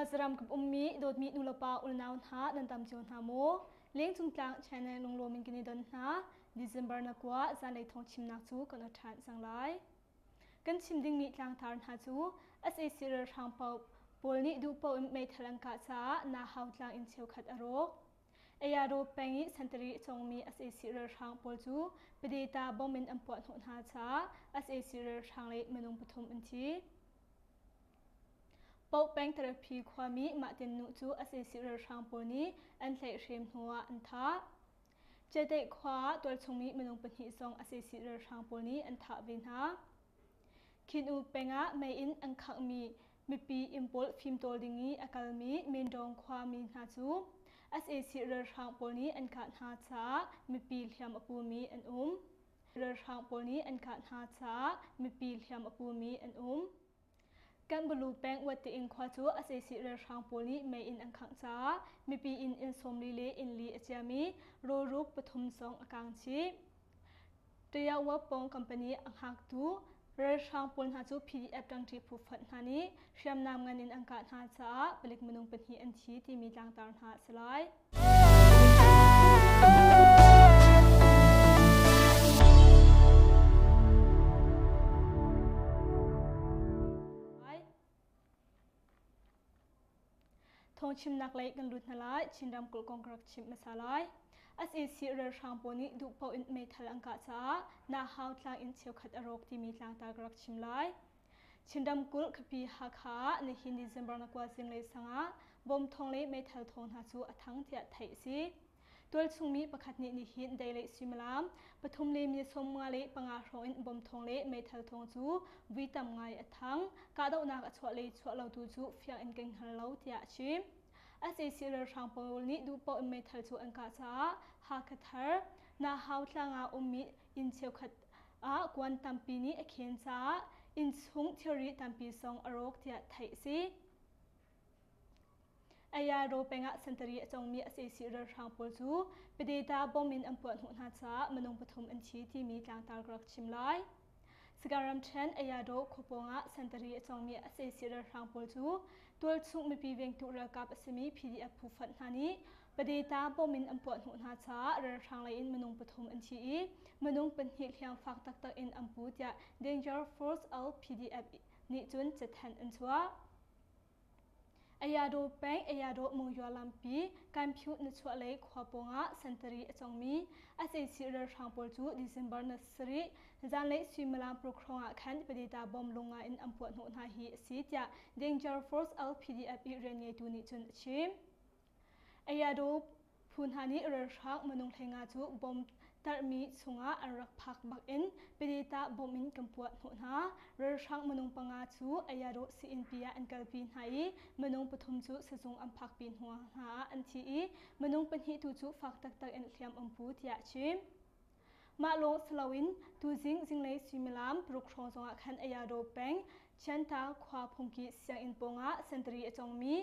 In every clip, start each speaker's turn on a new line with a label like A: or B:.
A: Khuazaram kan ummi dawtmi nulepa unau hna nan tam cio hna maw? Lengcung tlang channel lunglawm in kan i don hna. December na kua zanlei thawng chimnak cu kan o ṭhan cang lai. Kan chim dingmi tlangtar hna cu sac ralhrang pawl nih duh paoh in meithal an kah caah Nahau tlang in cheukhat a rawk. Ayaro peng i santari a cawngmi sac ralhrang pawl cu Padeta bomb in an puah hnawh hna caah sac ralhrang le minung pathum an thi. Paoh peng Therapy khuami Mah Tin Nu cu sac ralhrang pawl nih an tlaihhrem hnuah an thah. Ceteih khua ah tualchungmi minung pahnih zong sac ralhrang pawl nih an thah ve hna. Khin-U peng ah mei in an khanghmi mipi inn pawl fimtawl ding i a kalmi Mindong khuami hna cu sac ralhrang pawl nih an kah hna caah mipi hliam a pumi an um. Ralhrang pawl nih an kah hna caah mipi hliam a pumi an um. Kanbalu peng Watteing khua cu sac ralhrang pawl nih mei in an khangh caah mipi inn inn 40 le inn li a ciam i rawlruk pathum zong a kaang chih. Tayawa pawng company a hngaktu ralhrang pawl hna cu PDF ṭangṭi phu fonh hna nih hriamnam ngan in an kah hna caah palik minung pahnih an thi timi tlangtar hna a si lai. Thawngchimnak lei kan lut hna lai. Chin ramkulh kong ka rak chimh hmasa lai. SAC ralhrang pawl nih duh paoh in meithal an kah caah Nahau tlang in cheukhat a rawk timi tlangtar ka rak chim lai. Chin ramkulh khuapi Hakha ah nihin December na kua zinglei sangah bom thawng le meithal thawng hna cu a thang tiah theih a si. Tualchungmi pakhat nih nihin deilei suimilam pathum le mi 55 hrawng in bom thawng le meithal thawng cu vui tam ngai a thang. Kahdohnak a chuah le chuah lo tu cu fiang in kan hngal lo tiah a chim. SAC ralhrang pawl nih duh paoh in meithal cu an kah caah Hakha Thar, Nahau tlang ah ummi inn cheukhat ah kuan tampi nih a khen caah innchung thilri tampi zong a rawk tiah theih a si. Ayaro peng ah sentari a congmi sac ralhrang pawl cu Padeta bomb in an puah hnawh hna caah minung pathum an thi timi tlangtar ka rak chim lai. Sagaing ramṭhen Ayado khua pawngah sentari a congmi sac ralhrang pawl cu tualchung mipi vengtu ralkap a simi PDF phu fonh hna nih Padeta bomb in an puah hnawh hna caah ralhrang lei in minung pathum an thi i minung pahnih hliam fak taktak in an pu tiah Danger Force L PDF nih cun cathanh an chuah. Ayadaw peng Ayadaw Monywa lampi Kanphyut nichuahlei khua pawngah sentari a congmi sac ralhrang pawl cu December ni sarih zanlei suimilam paruk hrawngah khan Padeta bomb lunga in an puah hnawh hna hi a si tiah Danger Force LPDF i rianngeitu nih cun a chim. Ayadaw phu hna nih ralhrang minung 15 cu bomb tarhmi chungah an rak phak bakin Pedeta bomb in kan puah hnawh hna. Ralhrang minung panga cu Ayadaw sii-innpi ah an kalpi hna i minung pathum cu sizung an phakpi hnu hna ah an thi i minung pahnih tu cu fak taktak in hliam an pu tiah a chim. Mah lawng si loin tuzing zinglei suimilam paruk hrawng zongah khan Ayadaw peng Chianta khua phungki sianginn pawngah sentari a congmi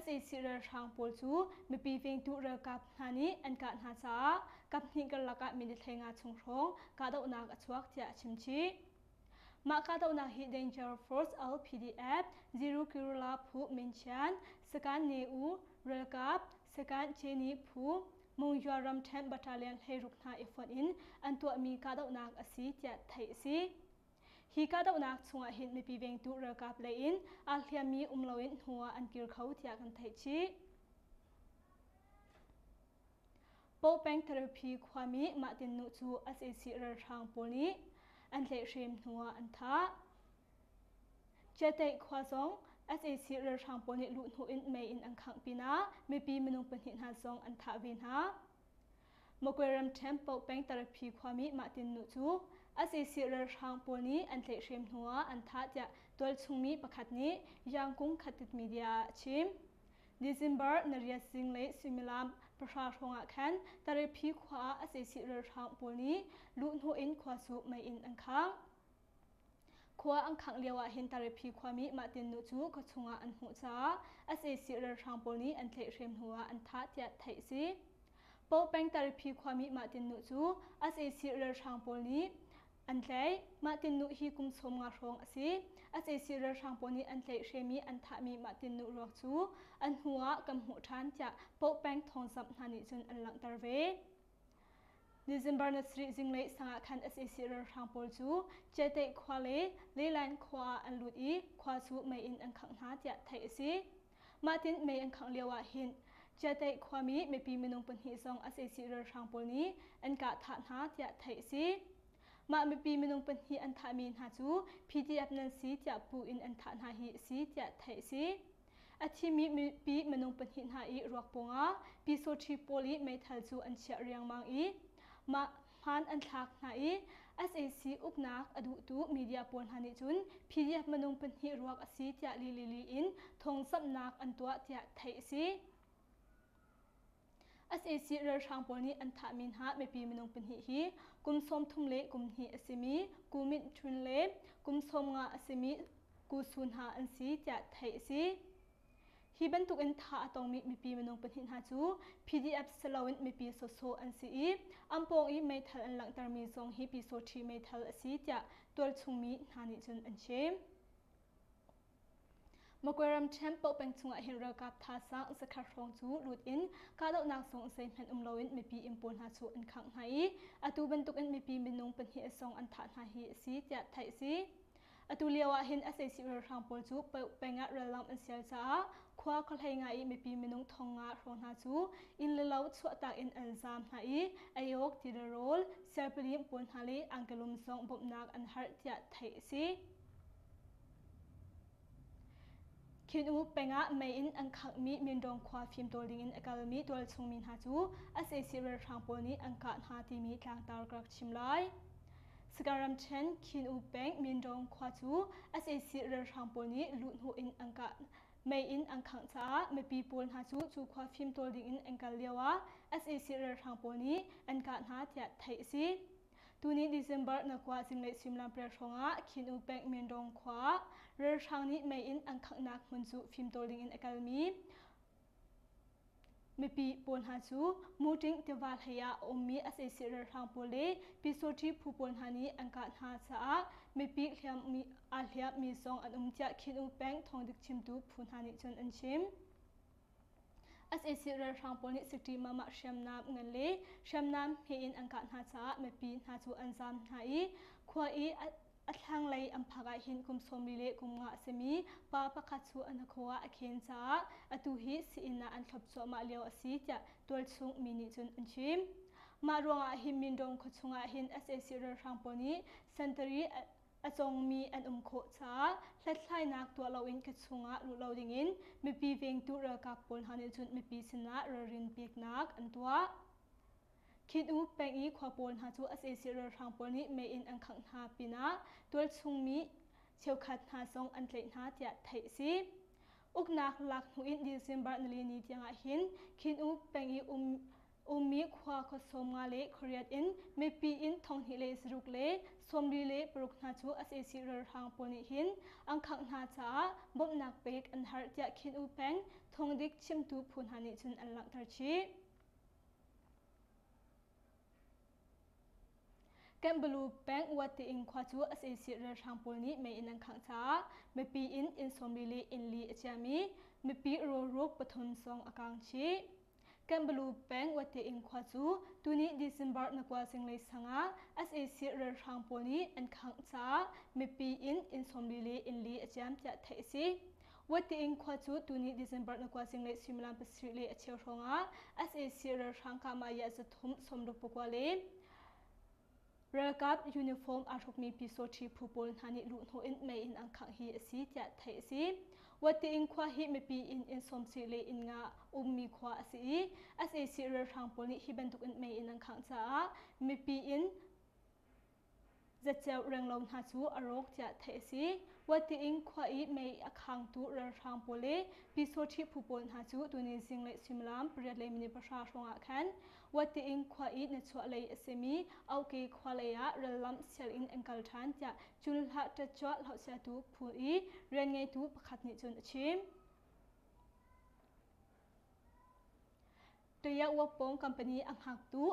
A: sac ralhrang pawl cu mipi vengtu ralkap hna nih an kah hna caah kaphnih karlak ah minute 15 chung hrawng kahdohnak a chuak tiah a chim chih. Mah kahdohnak hi Danger Force LPDF, Zero Guerrilla phu Minchian, Sakan Ne U ralkap, Sakan Cheni phu, Monywa ramṭhen battalion 16 hna i fonh in an tuahmi kahdohnak a si tiah theih a si. Hi kahdohnak chungah hin mipi vengtu ralkap lei in aa hliammi um loin hnu ah an kir kho tiah kan theih chih. Pawpeng Therapy khuami Mah Tin Nu cu sac ralhrang pawl nih an tlaihhrem hnu ah an thah. Chiateih khua zong sac ralhrang pawl nih luh hnu in mei in an khangh pinah mipi minung pahnih hna zong an thah ve hna. Magwe ramṭhen Paopeng Taraphi khuami Mah Tin Nu cu sac ralhrang pawl nih an tlaihhrem hnu ah an thah tiah tualchungmi pakhat nih Yangkung Khatit Media ah a chim. December nariat zinglei suimilam pahra hrawng ah khan Taraphi khua ah sac ralhrang pawl nih luhhnawh in khua cu mei in an khangh. Khua an khangh lio ah hin Tarephi khuami Mah Tin Nu cu khuachung ah an hmuh caah sac ralhrang pawl nih an tlaihhrem hnu ah an thah tiah theih a si. Paopeng Tarephi khuami Mah Tin Nu cu sac ralhrang pawl nih an tlaih. Mah Tin Nu hi kum 50 hrawng a si. Sac ralhrang pawl nih an tlaihhrem i an thahmi Mah Tin Nu ruak cu an hnu ah kan hmuh ṭhan tiah Poh peng thawngzamh hna nih cun an langhter ve. December na sarih zinglei sang ah khan sac ralhrang pawl cu Ceteih khua le Lelan khua ah an lut i khua cu mei in an khangh hna tiah theih a si. Mahtin mei an khangh lio ah hin Ceteih khuami mipi minung pahnih zong sac ralhrang pawl nih an kah thah hna tiah theih a si. Mah mipi minung pahnih an thahmi hna cu PDF nan si tiah puh in an thah hna hi a si tiah theih a si. A thimi mipi minung pahnih hna i ruak pawngah Pyisawṭhi pawl i meithal cu an chiah riangmang i mah hmaan an thlak hna i sac uknak a duhtu media pawl hna nih cun PDF minung pahnih ruak a si tiah lilili in thawngzamhnak an tuah tiah theih a si. Sac ralhrang pawl nih an thahmi hna mipi minung pahnih hi kum 30 le kum hnih a simi Ku Mint Htun le kum 15 a simi Ku Su hna an si tiah theih a si. Hi bantukin thah a tongmi mipi minung pahnih hna cu PDF siloin mipi sawsawh an si i an pawng i meithal an langhtermi zong hi Pyisawṭhi meithal a si tiah tualchungmi hna nih cun an chim. Magwe ramṭhen Pohpeng chungah hin ralkap thazaang zakhat hrawng cu lut in kahdohnak zong zeihmanh um loin mipi inn pawl hna cu an khangh hna i atu bantukin mipi minung pahnih zong an thah hna hi a si tiah theih a si. Atu lio ah hin sac ralhrang pawl cu peng ah rallam an sial caah khua khuahlei nga i mipi minung thong nga hrawng hna cu inn le lo chuahtak in an zaam hna i eiawk ti le rawl sialpalim pawl hna le angkelum zong bawmhnak an harh tiah theih a si. Khin-U peng ah mei in an khanghmi Mindong khua fimtawl dingin a kalmi tualchung mi hna cu sac ralhrang pawl nih an kah hna timi tlangtar ka rak chim lai. Sagaing ramṭhen Khin-U peng Mindong khua cu sac ralhrang pawl nih luhhnawh in an kah mei in an khangh caah mipi pawl hna cu cu khua fimtawl dingin an kal lioah sac ralhrang pawl nih an kah hna tiah theih a si. Tuni December na kua zinglei suimilam pariat hrawngah Khin-U peng Mindong khua ah ralhrang nih mei in an khanghnak hmun cu fimtawl dingin a kalmi mipi pawl hna cu Muṭing tiva hlei ah a ummi sac ralhrang pawl le Pyisawṭhi phu pawl hna nih an kah hna caah mipi hliammi aa hliammi zong an um tiah Khin-U peng thawngdik chimtu phu hna nih cun an chim. Sac ralhrang pawl nih Sikṭi mah hriamnam ngan le hriamnam hme in an kah hna caah mipi hna cu an zaam hna i khua i a thlanglei an phak ah hin kum 40 le kum nga a simi pa pakhat cu a hnakhaw ah a khen caah atu hi sii-inn ah an thlop cuahmah lio a si tiah tualchung mi nih cun an chim. Mah ruangah hin Mindong khuachung ah hin sac ralhrang pawl nih sentari a cawngmi an um khawh caah hlathlainak tuah loin ka chungah luh lo dingin mipi vengtu ralkap pawl hna nih cun mipi sinah ralrin peknak an tuah. Khin-U peng i khua pawl hna cu sac ralhrang pawl nih mei in an khangh hna pinah tualchungmi cheukhat hna zong an tlaih hna tiah theih a si. Uknak lak hnu in December nili ni tiangah hin Khin-U peng i um ummi khua khua 50 le khuariat in mipi in 2,000 le zaruk le 46 hna cu sac ralhrang pawl nih hin an khangh hna caah bawmhnak pek an harh tiah Khin-U peng thawngdik chimtu phu hna nih cun an langhter chih. Kanbalu peng Uatiin khua cu sac ralhrang pawl nih mei in an khangh caah mipi in inn 40 le inn li a ciam i mipi rawlruk pathum zong a kaang chih. Kanbalu peng Uatiin khua cu tuni December na kua zinglei sangah sac ralhrang pawl nih an khangh caah mipi in inn 40 le inn li a ciam tiah theih a si. Uatiin khua cu tuni December na kua zinglei suimilam pasarih le a cheu hrawngah sac ralhrang kahmah zathum sawmruk pakua le ralkap uniform aa hrukmi Pyisawṭhi phu pawl hna nih luhhnawh in mei in an khangh hi a si tiah theih a si. Uatiin khua hi mipi inn inn sawmsarih le inn nga ummi khua a si i sac ralhrang pawl nih hi bantuk in mei in an khangh caah mipi inn Zatceu renglo hna cu a rawk tiah theih a si. Uatiin khua i mei a khangtu ralhrang pawl le Pyisawṭhi phu pawl hna cu tuni zinglei suimilam pariat le minute pahra hrawngah khan Uatiin khua i nichuahlei a simi Auke khua lei ah rallam sial in an kal ṭhan tiah Culhlah ṭatcuah hlohsiatu phu i rianngeitu pakhat nih cun a chim. Tayawapong company a hngaktu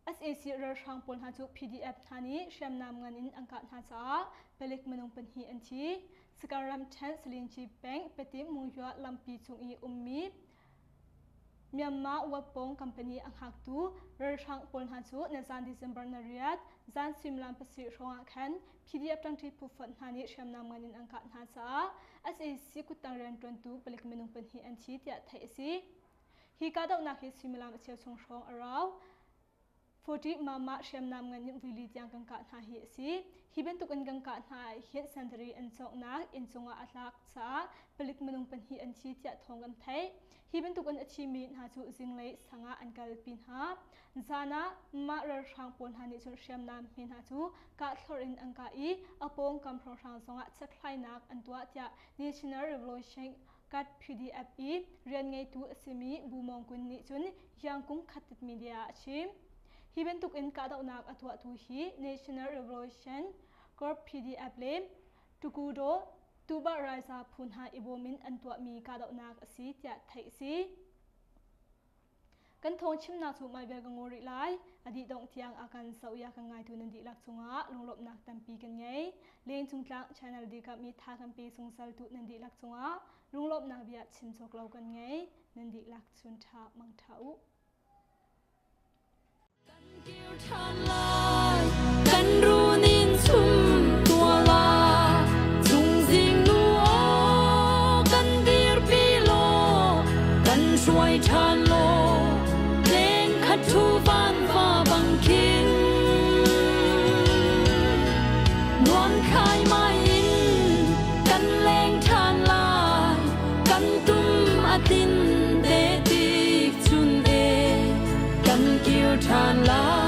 A: sac ralhrang pawl hna cu PDF hna nih hriamnam ngan in an kah hna caah palik minung pahnih an thi. Sagaing ramṭhen Salinci peng Patim Munghyua lampi cung i ummi Myanmar Wapong company a hngaktu ralhrang pawl hna cu nizan December na riat zan suimilam pasarih hrawngah khan PDF ṭangṭi phu fonh hna nih hriamnam ngan in an kah hna caah sac kuttang rianṭuantu palik minung pahnih an thi tiah theih a si. Hi kahdohnak hi suimilam a cheu chung hrawng a rau. 40 mama hriamnam ngan in vuili tiang kan kah hna hi a si. Hi bantuk in kan kah hna ah hin sentari an cawknak inn cungah a tlak caah palik minung pahnih an thi tiah thawng kan theih. Hi bantuk in a thimi hna cu zinglei sangah an kalpi hna. Zan ah mah ralhrang pawl hna nih cun hriamnam hme hna cu kah thlorh in an kah i a pawngkam hrawnghrang zongah chekhlainak an tuah tiah National Revolution Guard PDF i rian ngeitu a simi Bu Mawng Kun nih cun Yangkung Khatit Media ah a chim. Hi bantuk in kahdohnak a tuahtu hi National Revolution Corps PDF le Tukudo Tuba Raiza phu hna i bawm in an tuahmi kahdohnak a si tiah theih a si. Kan thawng chimnak cu hmaibel ka ngaw rih lai. A dih dongh tiang a kan zoh i a kan ngaitu nan dihlak cungah lunglawmhnak tampi kan ngei. Leng Cungtlang channel dikap mi tha kan pe zungzal tu nan dihlak cungah lunglawmhnak bia chim cawk lo kan ngei. Nan dihlak chun ṭha mang ṭha u.
B: Kan kir ṭhan lai, kan runin chum tua la, chungzing nu aw kan dirpi law, kan hruai ṭhan law, leng khat thu van va bang khin. Nuam khai mai in kan leng ṭhan lai, kan tum a tin te tik chun e. Kan kir ṭhan lai.